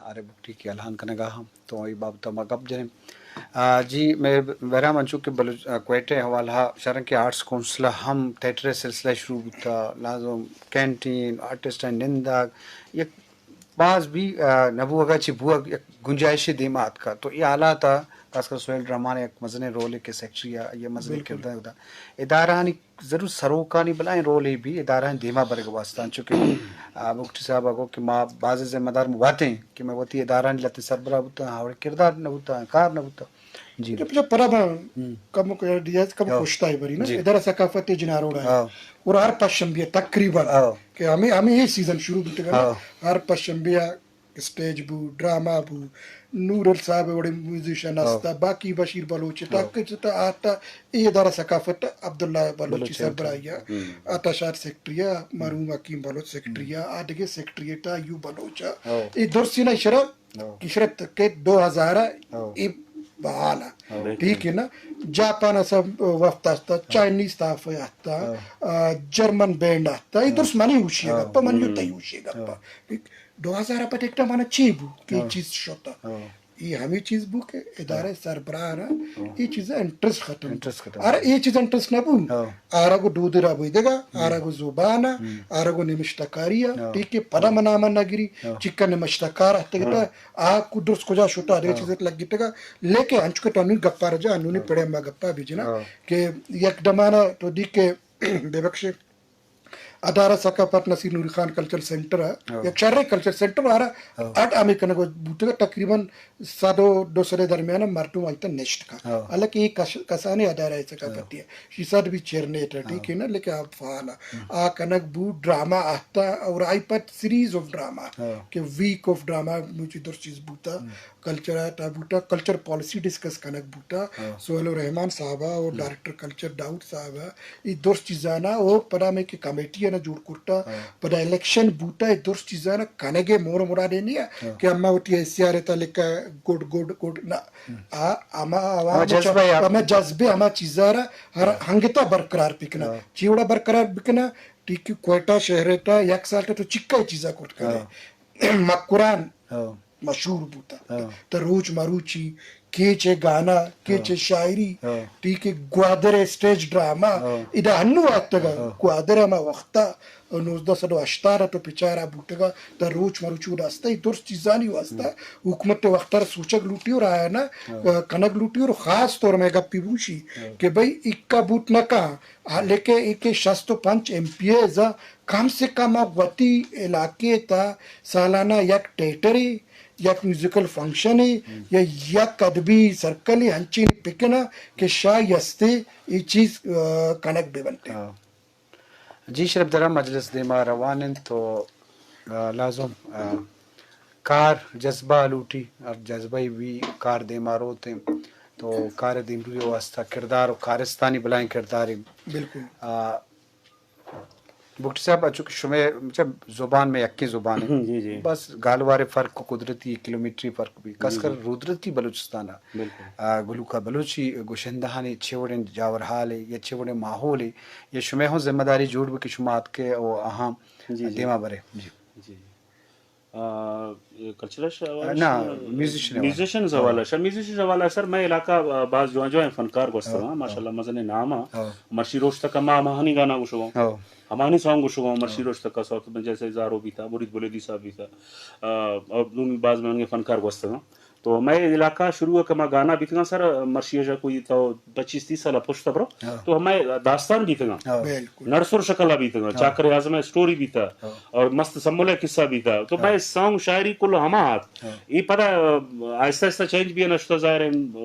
ارے بگٹی کہ الہان کنگا ہم تو اے بابت ما گپ جنیں۔ آ، جی، مئے بہرام انچو کہ بلوچ-، آ، کوئٹہ حوالہ شرن کہ آرٹس کونسل ہم تھیٹر سلسلہ شروع بوتا، لازم کینٹین، آرٹسٹ نندگ، یک باز بھی، آ، نبوگا چی بوگ یک گنجائش دیما آتکا۔ تو اے حالات، خاص کر سہیل رحمان یک مزنیں رولے کہ سیکرٹری آ، یہ مزنیں کردار ادا۔ ادارہانی ضرور سروکانی بلائیں رولے بھی ادارہانی دیما برگ واسطہ، چونکہ، آ، بگٹی صاحب گو کہ ما باز ذمہ دار واتیں کہ میں وتی ادارہانی لتے سربراہ بوتا، ہاوڑے کردار نہ بوتا، کار نہ بوتا۔ جی۔ جب، جب پدا با کم کو ڈیز کم کشتا ہے بری نا، جی۔ ادارہ ثقافت جناروڑا ہے۔ ہاں۔ اور ہر پشنبے تقریباً ہاں۔ کہ ہمیں، ہمیں یہ سیزن شروع بوتے گا نا، ہاں۔ ہر پشنبے اسٹیج بو، ڈرامہ بو، نورل صاحب وڑے میوزیشن ہاں۔ استا، باقی بشیر بلوچ، ہاں۔ تاکہ جتا آتا، اے ادارہ ثقافت عبداللہ بلوچی بلوچ سربراہی آ، ہم۔ عطا شاد سیکرٹری آ، مرحوم حکیم بلوچ سیکرٹری آ، آ دگہ سیکرٹریٹ آ، یو بلوچ آ۔ ہاں۔ اے درسینا شرا ہاں۔ کہ شرط کہ دو ہزار ہاں۔ اے بحال آ۔ ہاں۔ ٹھیک ہے نا؟ جاپان اسا وفد آتا، چائنیز تحفہ آتا، ہاں۔ آ، جرمن بینڈ آتا، اے ہاں۔ درست منی ہوشی ہاں۔ گپا، من یو ہم۔ تئی ہوشی گپا۔ ہاں۔ ٹھیک؟ دو ہزار پہ ٹکٹا مانا چی بو کہ ہاں۔ چیز شتا۔ ہاں۔ یہ ہمیں چیز بو کہ ادارہ ہاں۔ سربراہ نا ہاں۔ یہ چیز انٹرسٹ ختم۔ انٹرسٹ ختم۔ ارے یہ چیز انٹرسٹ نہ بو۔ ہاں۔ آرا کو دود را بو دگا، ہاں۔ آرا کو زبان، ہاں۔ آرا کو نمشتہ کاری، ہاں۔ ٹھیک ہے، پدا ہاں۔ منا من نگری، ہاں۔ چکا نمشتہ کار ہتگتا، ہاں۔ آ کو درست کجا شتا، دگہ ہاں۔ چیز لگتگا، لیکن انچو کہ تو انو گپا رجا، انو نے ہاں۔ پڑے ما گپا بجنا، ہاں۔ کہ یک دمانا تو دی کہ بے بخشے، ادارہ ثقافت نصیر نوری خان کلچرل سینٹر ہے، ہاں۔ یک شریں کلچرل سینٹر آرا ہاں۔ اڈ ہمیں کنگ بوتگا تقریباً صد و دو صد درمیان مردم آئی تا نشت کا۔ ہاں۔ حالانکہ یہ کس-، کسانیں ادارہ ثقافتی ہاں۔ ہے۔ شی صد بھی چیرنیٹ ہے، ٹھیک ہاں۔ ہے نا، لیکن آپ فعال ہے۔ ہاں۔ آ کنگ بو ڈرامہ آتا اور آئی پت سیریز آف ڈرامہ ہاں۔ کہ ویک آف ڈرامہ مجھے درست چیز بوتا۔ ہاں۔ کلچر آتا بوتا، کلچر پالیسی ڈسکس کنگ بوتا، ہاں۔ سہیل الرحمان صاحب اور ہم۔ ڈائریکٹر کلچر داؤد صاحب، یہ درست چیزانا اور پدا میں کہ کمیٹی نا جوڑ کرتا، ہاں۔ پدا الیکشن بوتا، یہ درست چیزانا کنگے مور مرادے نہیں ہے ہاں۔ کہ اما ہوتی ہے سی آر تا لکھا گڈ، گڈ، گڈ، نہ۔ ہم۔ آ، اما عوام ہاں، جذبہ چا-، یا۔ اما جذبے، اما چیزارا ہر ہاں۔ ہنگتا برقرار بکنا۔ ہاں۔ چیوڑا برقرار بکنا، ٹھیک ہے، کوئٹہ شہر تا یک سال تا تو چکا ہی چیزا کرت کرے۔ ہاں۔ مکران۔ ہاں۔ مشہور بوتا۔ ہاں۔ تا روچ مروچی، کیچ ء گانا، کیچ ء ہاں۔ شاعری، ہاں۔ ٹھیک ہے، گوادر ء اسٹیج ڈرامہ، ہاں۔ ادا ہنو آتگا، ہاں۔ گوادر ہما وقتا نوزدہ سد و ہشتاد تو پچارا بوتگا، تا روچ مروچی واسطہ، درست چیزانی واسطہ، ہاں۔ حکومت وقت سوچگ لوٹی اور آیا نا، ہاں۔ کنگ لوٹی اور خاص طور میں گپی بوشی ہاں۔ کہ بھئی اکا بوت نہ کہاں، ہاں، لیکن ایک شست و پنچ ایم پی ایز کم سے کم وتی علاقے تا سالانہ یک تھیٹرے، یک میوزیکل فنکشنے ہم۔ یا یک ادبی سرکلے ہنچین بکنا کہ شاہی ہستے اے چیز، آ، کنگ بہ بنتے۔ ہاں۔ جی شرپ درا مجلس دیما روان انت تو، آ، لازم، آ، کار جذبہ لوٹی، ہر جذبہ بھی کار دیما روتے تو کار دیمروی واسطہ کردار و کارستانی بلائیں کردارے۔ بالکل۔ آ، بگٹی صاحب، چونکہ شمئے، مطلب، زبان میں یکیں زبان ہے۔ جی، جی۔ بس گالوار فرق و قدرتی کلومیٹری فرق بھی۔ خاص جی، کر جی۔ رودرتی بلوچستان ہے۔ بالکل۔ آ، گلوکا بلوچی گوشندہانی چے وڑیں جاور حال ہے یا چے وڑیں ماحول ہے یا شمئے ہوں ذمہ داری جوڑ بھی کہ شما آتکے او آہاں جی، جی۔ دیما برے۔ جی۔ جی۔ آ، کلچرل حوالہ نہ، شہ-، میوزیشن حوالہ۔ میوزیشن حوالہ شہ، میوزیشن حوالہ سر، مئے علاقہ، آ، باز جوان جوان فنکار گوستگاں، ہاں، ہاں۔ ماشاءاللہ مزنیں نام آں۔ ہاں۔ مرشی روچ تک ما ہماہانی گانا گوشگاں۔ ہاں۔ ہماہانی سانگ گوشگاں، مرشی ہاں۔ روچ تک سوت میں جیسے زارو بیتا، مرید بلیدی صاحب بیتا۔ آ، اور نوں باز مزنیں فنکار گوستگاں۔ تو مئے علاقہ شروع کہ ما گانا بیتگاں سر، مرشی جا کوئی تو پچیس تیس سال پشت برو، ہاں۔ تو ہمے داستان بیتگاں۔ ہاں۔ بالکل۔ نرسر شکل بیتگاں، ہاں۔ چاکر اعظم اسٹوری بیتا، ہاں۔ اور مست سمولے قصہ بیتا۔ تو ہاں۔ مئے سانگ شاعری کل ہما آت۔ ہاں۔ اے پدا، آ، آہستہ آہستہ چینج بھی نشتا ظاہر ہے، آ،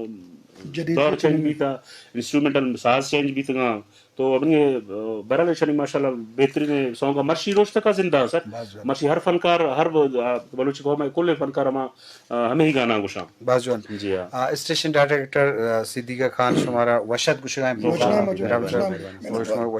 جدید دور چینج بیتا، انسٹرومنٹل ساز چینج بیتگاں۔ تو ابھی یہ، آ، برحال شنی ماشاءاللہ بہترین سانگ مرشی روچ تک زندہ سر۔ بس، بس۔ مرشی ہر فنکار، ہر ب-، آ، بلوچی قوم ہے، کل فنکار ہما، آ، ہمے ہی گانا گوشاں۔ باز جوان۔ جی ہاں۔ آ، اسٹیشن ڈائریکٹر، آ، صدیقہ خان شمارا وشت گوشگا ہیں پروگرام۔ مجناں، مجناں، مجناں، مجناں۔